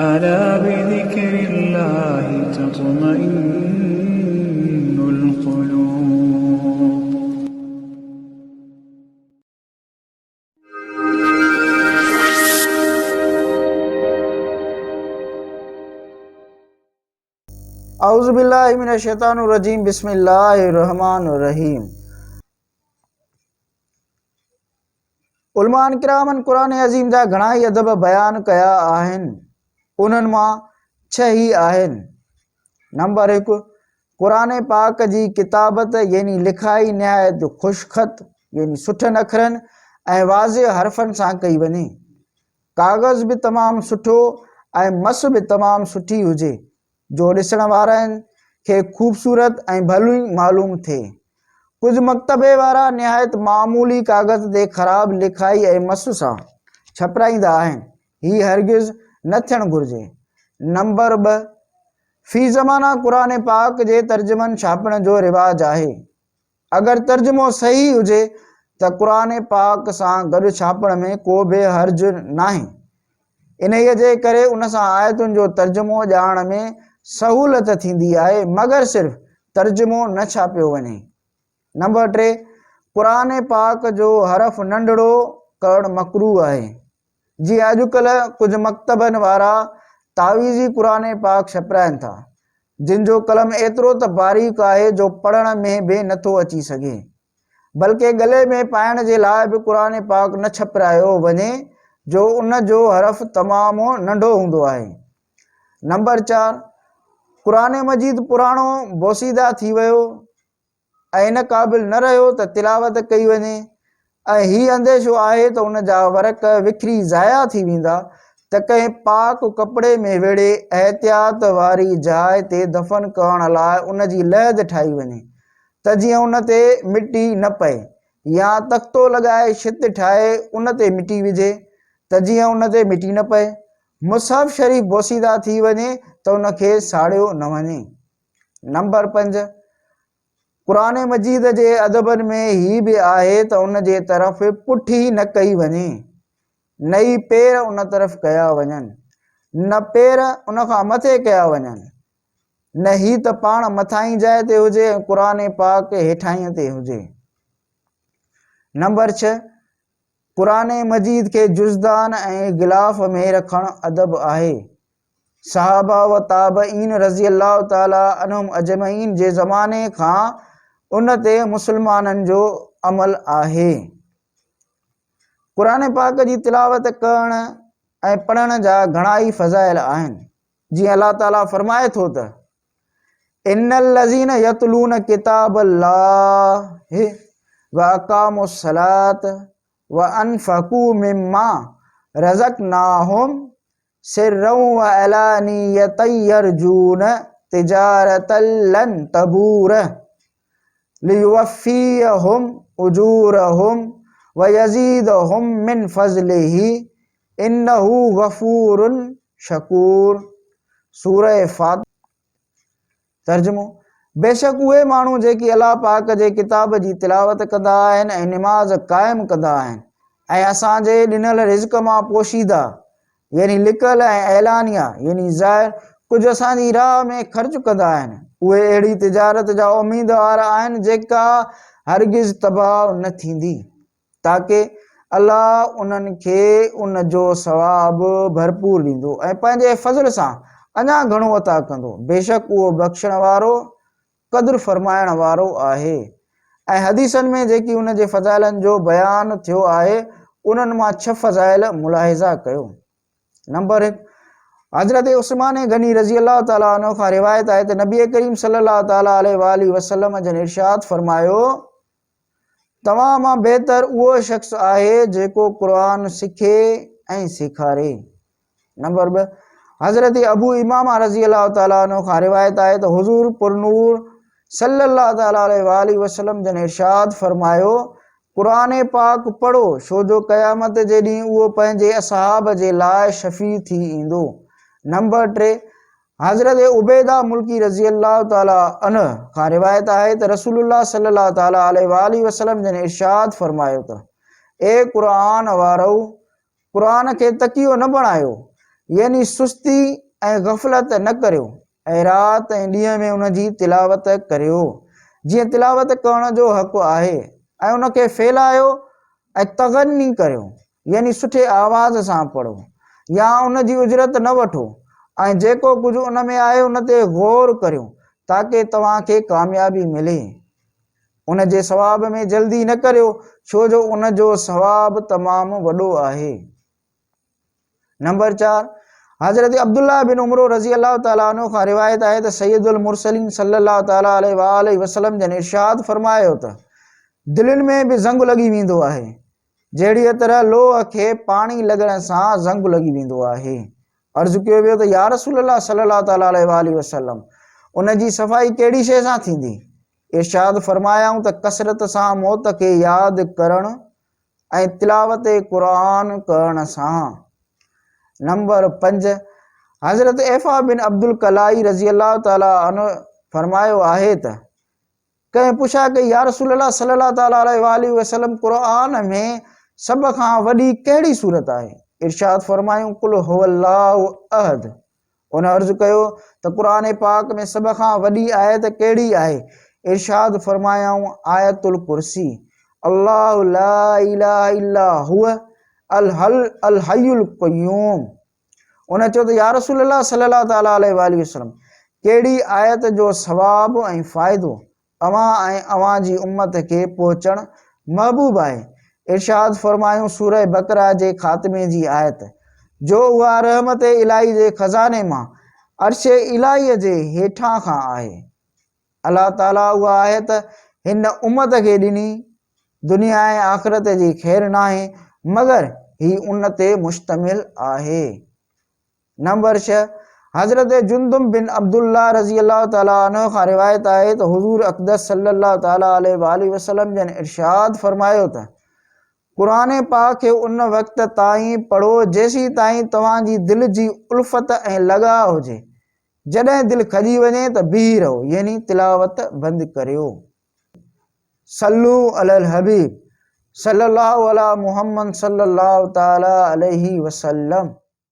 ألا بذكر الله تطمئن القلوب. اعوذ بالله من الشيطان الرجيم بسم الله الرحمن الرحيم. علماء ڪرامن قرآن عظيم جا گهڻا ئي ادب بيان ڪيا آهن، انهن مان ڇهه هي آهن. نمبر 1، قرآن پاڪ جي ڪتابت يعني لکائي نهايت خوشخط يعني سٺن اکرن ۽ واضح حرفن سان ڪئي وڃي. ڪاغذ به تمام سٺو ۽ مس به تمام سٺي هجي جو ڏسڻ وارن کي خوبصورت ۽ ڀلي معلوم ٿئي. ڪجهه مڪتبي وارا نهايت معمولي ڪاغذ تي خراب لکائي ۽ مس سان ڇپرائيندا آهن. هي هرگز نه ٿيڻ گهرجي. نمبر 2، في زمانه قرآن پاڪ جي ترجمن ڇاپڻ جو رواج آهي. اگر ترجمو صحيح هجي ته قرآن پاڪ سان گڏ ڇاپڻ ۾ ڪو به حرج ناهي. انهيء جي ڪري ان سان آيتن جو ترجمو ڄاڻڻ ۾ سهولت ٿيندي آهي مگر صرف ترجمو نه ڇاپيو وڃي. نمبر 3، قرآن پاڪ جو حرف ننڍڙو ڪرڻ مڪروه آهي. جيئن اڄڪلهه ڪجهه مڪتبن وارا تعويذي قرآن پاڪ ڇپرائن ٿا، جن جو قلم ايترو ته باريڪ آهي جو پڙهڻ ۾ به نٿو اچي سگهي. بلڪه ڳلي ۾ پائڻ جي لاء به قرآن پاڪ نه ڇپرايو وڃي جو ان جو حرف تمام ننڍو هوندو آهي. نمبر 4، قرآن مجيد پراڻو بوسيده ٿي ويو. ۽ ان قابل نه رهيو ته تلاوت ڪئي وڃي ۽ هي انديشو آهي ته ان جا ورق وکري ضايع ٿي ويندا ته ڪنهن پاڪ ڪپڙي ۾ ويڙهي احتياط واري جاء تي دفن ڪرڻ لاء ان جي لحد ٺاهي وڃي ته جيئن ان تي مٽي نه پئي يا تختو لڳائي ڇت ٺاهي ان تي مٽي وجهي ته جيئن ان تي مٽي نه پئي. مصحف شريف بوسيده ٿي وڃي ته ان کي ساڙيو نه وڃي. نمبر 5، قرآن مجيد جي ادبن ۾ هي به آهي ته ان جي طرف پٺي نه ڪئي وڃي، نه ئي پير ان طرف ڪيا وڃن، نه پير ان کان مٿي ڪيا وڃن، نه هي ته پاڻ مٿاهين جاء تي هجي ۽ قرآن پاڪ هيٺاهينء تي هجي. نمبر 6، قرآن مجيد کي جزدان ۽ غلاف ۾ رکڻ ادب آهي. صحابه و تابعين رضي الله تعالٰي عنهم اجمعين جي زماني کان ان تي مسلمانن جو عمل آهي. قرآن پاڪ جي تلاوت ڪرڻ ۽ پڙهڻ جا گهڻائي فضائل آهن. جيئن الله تعالٰي فرمائي ٿو ته ان الذين يتلون ڪتاب الله واقاموا الصلاة وانفقوا مما رزقناهم سرا وعلانية يرجون تجارة لن تبور ليوفيهم اجورهم ويزيدهم من فضله انه غفور شڪور. سورة فاطر. ترجمو، بيشڪ اهي ماڻهو جيڪي الله پاڪ جي ڪتاب جي تلاوت ڪندا آهن ۽ نماز قائم ڪندا آهن ۽ اسان جي ڏنل رزق مان پوشيده، يعني لڪل، ۽ اعلانيه، يعني ظاهر، ڪجهه اسان جي راهه ۾ خرچ ڪندا آهن، اهي اهڙي تجارت جا اميدوار آهن جيڪا هرگز تباهه نه ٿيندي. تاڪه الله انهن کي ان جو ثواب ڀرپور ڏيندو ۽ پنهنجي فضل سان اڃا گهڻو عطا ڪندو، بيشڪ اهو بخشڻ وارو قدر فرمائڻ وارو آهي. ۽ حديثن ۾ جيڪي ان جي فضائلن جو بيان ٿيو آهي انهن مان ڇهه فضائل ملاحظه ڪيو. نمبر 1، حضرت عثمان غني رضي الله تعالٰي عنه کان روايت آهي ته نبي ڪريم صلي الله تعالٰي عليه واٰله وسلم جن ارشاد فرمايو، توهان مان بهتر اهو شخص آهي جيڪو قرآن سکي ۽ سيکاري. نمبر 2، حضرت ابو امامه رضي الله تعالٰي عنه کان روايت آهي ته حضور پرنور صلي الله تعالٰي عليه واٰله وسلم جن ارشاد فرمايو، قرآن پاڪ پڙهو ڇو جو قيامت جي ڏينهن اهو پنهنجي اصحاب جي لاء شفيع ٿي ايندو. نمبر 3، حضرت عبيده ملڪي رضي الله تعالٰي عنه کان روايت آهي ته رسول الله صلي الله تعالٰي عليه واٰله وسلم جن ارشاد فرمايو ته اي قرآن وارؤ! قرآن کي تڪيو نه بڻايو، يعني سستي ۽ غفلت نه ڪريو ۽ رات ۽ ڏينهن ۾ ان جي تلاوت ڪريو، جيئن تلاوت ڪرڻ جو حق آهي ۽ ان کي ڦهلايو ۽ تغني ڪريو، يعني سٺي آواز سان پڙهو، يا ان جي اجرت نه وٺو ۽ جيڪو ڪجهه ان ۾ آهي ان تي غور ڪريو تاڪه توهان کي ڪاميابي ملي. ان جي ثواب ۾ جلدي نه ڪريو ڇو جو ان جو ثواب تمام وڏو آهي. نمبر 4، حضرت عبدالله بن عمرو رضي الله تعالٰي عنه کان روايت آهي ته سيد المرسلين صلي الله تعالٰي عليه واٰله وسلم جن ارشاد فرمايو ته دلين ۾ به زنگ لڳي ويندو آهي جهڙيء طرح لوهه کي پاڻي لڳڻ سان زنگ لڳي ويندو آهي. عرض ڪيو ويو ته يا رسول الله صلي الله تعالٰي عليه واٰله وسلم ان جي صفائي ڪهڙي شيء سان ٿيندي؟ ارشاد فرمايائون ته ڪثرت سان موت کي ياد ڪرڻ ۽ تلاوت قرآن ڪرڻ سان. نمبر 5، حضرت عيفا بن عبدالقلائي رضي الله تعالٰي عنه فرمايو آهي ته ڪنهن پڇا ڪئي يا رسول الله صلي الله تعالٰي عليه واٰله وسلم قرآن ۾ سڀ کان وڏي ڪهڙي سورت آهي؟ ارشاد فرمايون قل هو الله احد. ان عرض ڪيو ته قرآن پاڪ ۾ سڀ کان وڏي آيت ڪهڙي آهي؟ ارشاد فرمايائون آيت الڪرسي الله لا اله الا هو الحي القيوم. ان چيو ته يا رسول الله صلي الله تعالٰي عليه واٰله وسلم ڪهڙي آيت جو ثواب ۽ فائدو اوهان ۽ اوهان جي امت کي پهچڻ محبوب آهي. ارشاد فرمايون سوره بقره جي خاتمي جي آيت، جو اها رحمت الاهي جي خزاني مان عرش الاهي جي هيٺان کان آهي. الله تعالي اها آيت هن امت کي ڏني، دنيا ۽ آخرت جي خير ناهي مگر هي ان تي مشتمل آهي. نمبر 6، حضرت جندب بن عبدالله رضي الله تعالٰي عنه کان روايت آهي ته حضور اقدس صلي الله تعالٰي عليه واٰله وسلم جن ارشاد فرمايو ته قرآن پاڪ کي ان وقت تائين پڙهو جيسين تائين توهان جي دل جي الفت ۽ لڳاء هجي، جڏهن دل کڄي وڃي ته بيهي رهو يعني تلاوت بند ڪريو. صلو علی الحبيب صلي الله علی محمد صلي الله تعالٰي عليه وسلم.